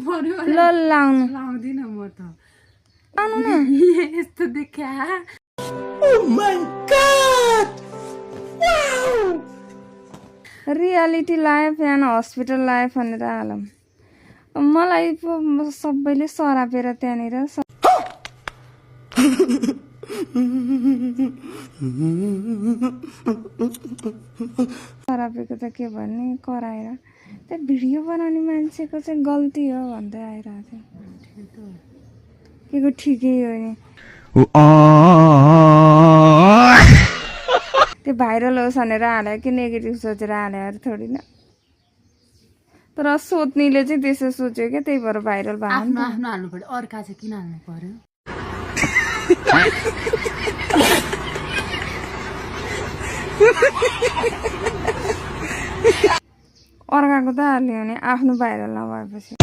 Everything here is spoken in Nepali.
ल लाउनु लाउँदिन म त आउनु न यस्तो देखा रियालिटी लाइफ या हस्पिटल लाइफ भनेर हालौँ मलाई पो सबैले सरापेर त्यहाँनिर सरापेको त के भन्ने कराएर त्यो भिडियो बनाउने मान्छेको चाहिँ गल्ती हो भन्दै आइरहेको थियो के को ठिकै हो नि त्यो भाइरल होस् भनेर हाल्यो कि नेगेटिभ सोचेर हाल्यो अरे थोडी न तर सोध्नेले चाहिँ त्यसो सोच्यो क्या त्यही भएर भाइरल भयो आफ्नो आफ्नो हाल्नु पर्यो अर्का चाहिँ किन हाल्नु पर्यो अर्काको त हाल्यो भने आफ्नो भाइरल नभएपछि